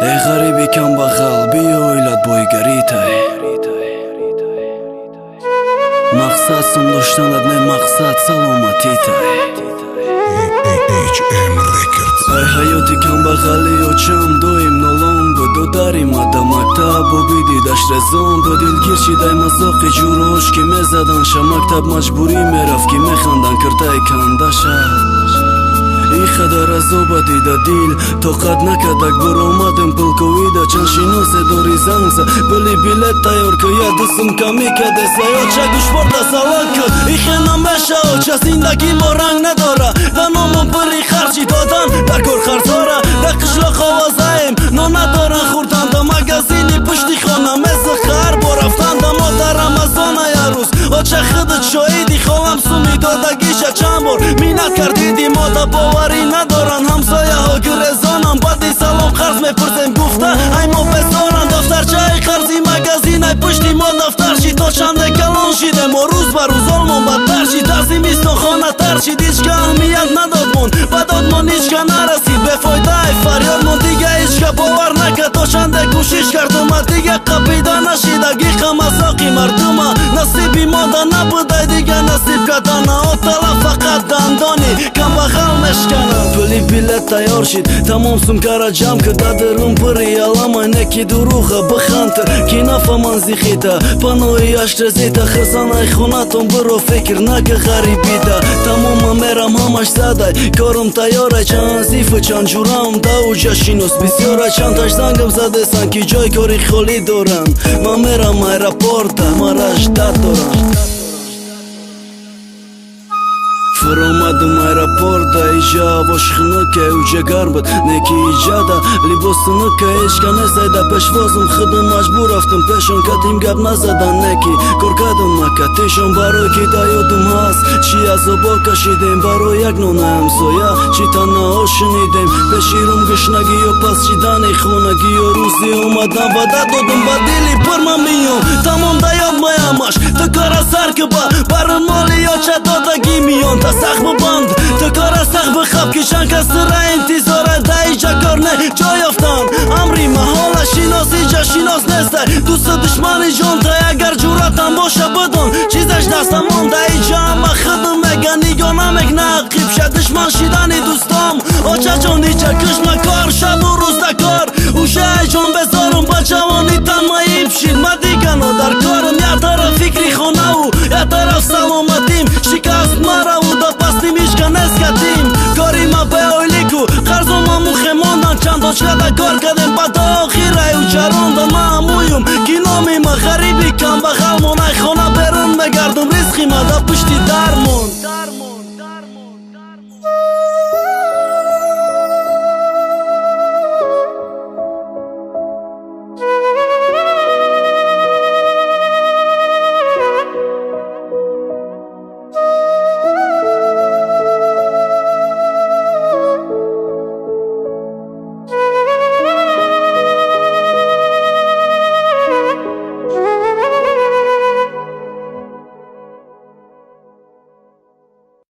Э ғариби камбағал, биё, оилат бойгаритай. Мақсад сум доштанат не, мақсад саломатитай. HM Records. Ай ҳаёти камбағалӣ очам доим нолон буд. Додари мада мактаб обидидаш резон буд. Дилгир шидай мазоқи ҷурош, ки мезадан ша. Мактаб маҷбурӣ мерафт, ки механдан киртаи кандаша. И қадар азоба дида, дил тоқат накардак, буромадем пулковида. Чанд шиносе дори, занг за, пули билет тайёр ку, я дусум камӣ кадеса. Оча, гӯшборда салон ку, ихе намеша, оча, зиндагӣ мо ранг надора. Да номон пули харҷи додан дар кор қарзора. Дар қишлоқ овозаем, нон надоран хӯрдан. Да магазини пушти хона мези хар бо рафтан. Да мо дар Рамазона я рӯз, оча, худат шоҳиди, холам суми додагиша чанд бор миннат кардиди. Мо да боварӣ надоранд ҳамсояҳо, гирезонам. Баъди салом қарз мепурсем, гуфта ай мо безоранд. Дафтарчаи қарзи магазин ай пушти мо дафтар шид. То чанде калон шидем, мо рӯз ба рӯз олмон бадтар шид. Дар зимистон хона тар шид, ҳичка аҳамият надодмон, ба додмон ҳичка нарасид. Бефоидаи фарёдмон дига ҳичка бовар накард. То чанде кӯшиш кардума, дига қапида нашидаги қамазоқи мардума. Насиби мода набудай дига насиб кардана. Отала фақат дандони камбағал мешканад. Пули билет тайёр шид, тамом, сумкара ҷамъ ки, дадирум пури аламай. Неки дуруға биханта, ки нафаман зихита. Паноҳи ашрезита хирсанай хонатон биро, фикр нака ғарибида. Тамома мерам, ҳамаш задай, корум тайёрай. Чанд зифу чанд ҷурам дауҷа шинос бисёра. Чандташ зангам задесан, ки ҷой кори холӣ доранд. Ман мерам аэропорта, мара ждать доранд. Фуромадум аэропорта, иҷа ҳавош хунука, уҷа гарм буд, неки иҷада либос сунука. Ҳечка несайда пешвозум, худум маҷбур рафтум пешон. Катим гап назадан, неки кор кардум макатишон. Барои ки да ёдум ҳаст, чӣ азобо кашидем барои як нона ҳамсоя, чӣ танаҳо шунидем пеши рум, гушнагиё, пас шидани хонагиё. Рӯзи омадан ваъда додум, ба дили пур ман миём. Тамом, да ёд маямаш, ту кора сар ки, ба бари моли оча додагӣ миён та сахт бибанд. Ту кора сахт бихаб, ки чанд кас тура интизора. Да иҷа кор не, ҷой ёфтан амри маҳола. Шинос иҷа шинос нестай, дӯсту душмани ҷонтай. Агар ҷуръатам боша, бидон, чизаш дастамон. Да иҷа ҳама худум мега, нигоҳ намекна ақибша, душман шидани дӯстом. Очаҷон, иҷа кишма кор, шабу рӯз да кор. Ушай ҷон безорум, ба ҷавонӣ тан маиб шид. Ма дигано дар корум, як тараф фикри хонаву як тараф саломатим. Шикаст мараву да пастим, ҳичка нест катим. Кори ма беойлику қарзома мухе мондан. Чанд точкада кор кардем, ба до охираю чарондан.